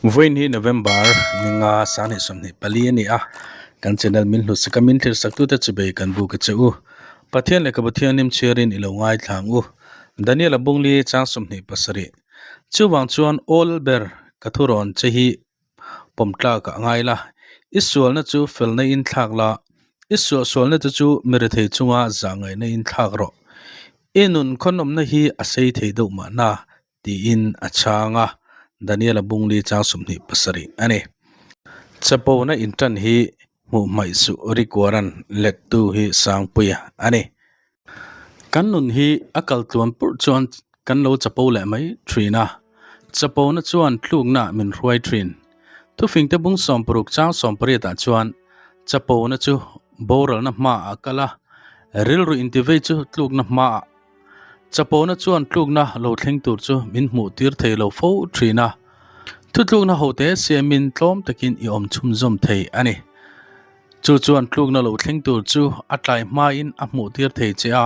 Vawiin hi November ninga 2024 a ni a, kan channel min hlutsak a min thilsaktute chubei kan buk a che u. Pathian leh ka Pathianim chhiarin i lo ngaithla ang u. Daniel-a bungli chang 27. Chuvang chuan awl ber ka thurawn che hi pawm tlakah ngai la, i sualna chu felna in thlak la, i suahsualna te chu mi rethei chunga zahngaihna in thlak rawh. I nun khawnawmna hi a sei thei deuh mahna tiin a chhang a, Daniel-a bungli chang 27 a ni. Chapona intan hi hmuh hmaih suh Rikuaran lettu hi Sangpuia a ni. Kan nun hi a kal tluan purh chuan kan lo chapo leh mai thin a, chapona chuan tlukna min hruai thin. Thufingte bung 60 chang 18 ah chuan chapona chu boralna hmaah a kal a, rilru intivei chu tlukna hmaah. Chapona chuan tlukna lo thleng tur chu min hmuh tir thei lo fo thin a, thutlukna hote siamin tlawm takin i awm chhunzawm thei a ni. Chu chuan tlukna lo thleng tur chu a tlai hmain a hmuh tir thei che a,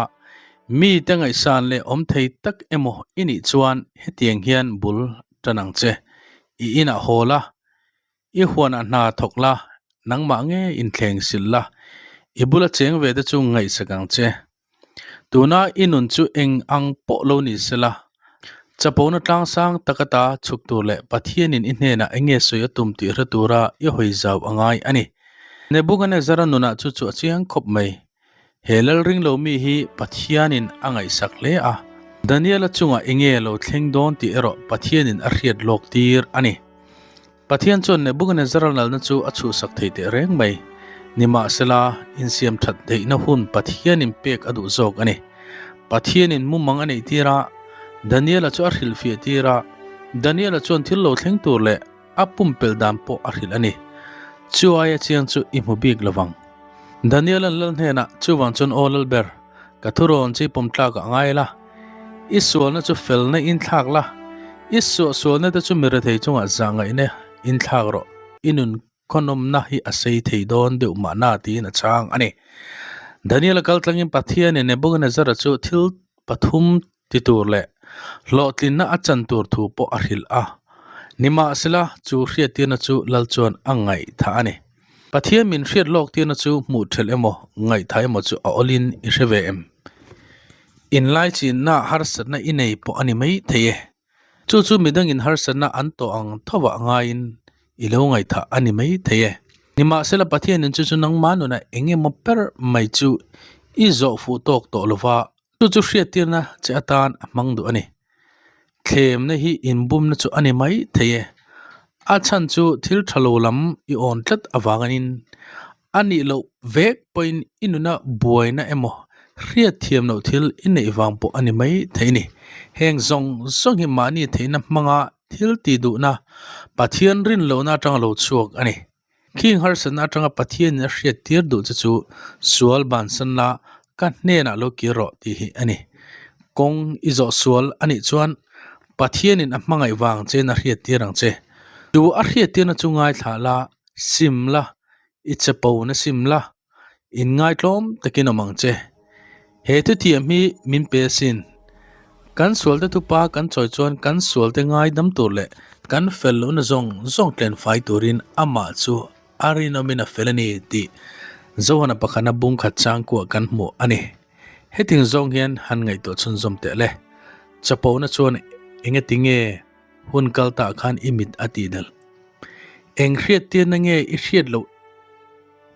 mite ngaihsan leh awm thei tak emaw i nih chuan hetiang hian bul tan ang che. I inah haw la, i huanah hna thawk la, nangmah nge inthleng sil la, i bula cheng ve te chu ngaihsak ang che. Tuna i nun chu eng ang pawh lo ni se la, chapona tlangsang tak ata chhuk tur leh Pathianin i hnenah eng nge sawi a tum tih hre tura i hawi zau a ngai a ni. Nebuchadnezzar-a nunah chu chu a chiang khawp mai. He lal ring lo mi hi Pathianin a ngaihsak hle a, Daniel-a chungah eng nge lo thleng dawn tih erawh Pathianin a hriat lawk tir a ni. Pathian chuan Nebuchadnezzar-a lalna chu a chhuhsak thei teh reng mai. Nimahsela, insiam that theihna hun Pathianin pek a duh zawk a ni. Pathianin mumang a neih tir a, Daniel-a chu a hrilhfiah tir a, Daniel-a chuan thil lo thleng tur leh a pumpelh dan pawh a hrilh a ni. Chu aia chiang chu i hmu bik lovang. Daniel-a'n lal hnenah chuvang chuan aw lal ber, ka thurawn chi pawm tlak ah ngai la, i sualna chu felna in thlak la, i suahsualna te chu mi rethei chungah zahngaihna in thlak rawh, i nun khawnawmna hi a sei thei dawn deuh mahna tiin a chhang a ni. Daniel-a kal tlangin Pathianin Nebuchadnezzar-a chu thil pathum ti tur leh hlawhtlinna a chan tur thu pawh a hrilh a. Nimahsela, chu hriattirna chu lal chuan a ngaihthah a ni. Pathian min hriat lawk tirna chu hmuh thelh emaw, ngaihthah emaw chu a awlin i hre ve em? Inlaichinna harsatna i nei pawh a ni mai thei e. Chu chu midangin harsatna an tawh ang thovah ngaiin i lo ngaihthah a ni mai thei e. Nimahsela, Pathianin chu chu nangmah nunah eng emaw ber mai chu i zawh fuh tawk tawh lova Chu chu hriattirna che atan a hmang duh a ni. Thlemna hi inbumna chu a ni mai thei e. A chhan chu thil tha lo lam i awn tlat avangin a nih loh vek pawhin i nuna buaina emaw hriatthiam loh thil i neih vang pawh a ni mai thei a ni. Heng zawng zawng hi mahni theihna hmanga thil tih duhna Pathian rin lohna atanga lo chhuak a ni. Khing harsatna atanga Pathianin a hriattir duh che chu sual bansanna ka hnenah lo kir rawh tih hi a ni. Kawng i zawh sual a nih chuan Pathianin a hmangaih vang chein a hriattir ang che. Chu a hriattirna chu ngaithla la, sim la, i chapo na sim la, Inngaitlawm takin awm ang che. He thuthiam hi min pe asin. Kan sualte thupa kan chawi chuan kan sualte ngaidam tur leh kan fel lohna zawng zawng tlen fai turin amah chu a rinawmin a fel a ni tih Johana pakhana bung khat changkuah kan hmuh a ni. Heting zawng hian han ngaihtuah chhunzawm teh le. Chapona chuan engati nge hun kal tah khan i mit a tih del? Eng hriattirna nge i hriat loh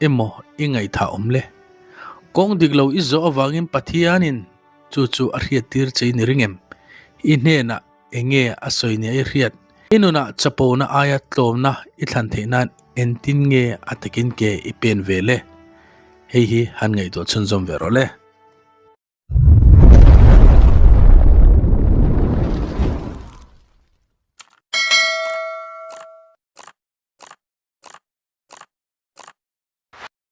emaw i ngaihthah awm le? Kawng dik lo i zawh avangin Pathianin chu chu a hriattir che i ni ring em? I hnenah eng nge a sawi nia i hriat? I nunah chapona aia tlawmna i thlan theih nan engtin nge a takin ke i pen ve le? Hei hi han ngaihtuah chhunzawm ve rawh le.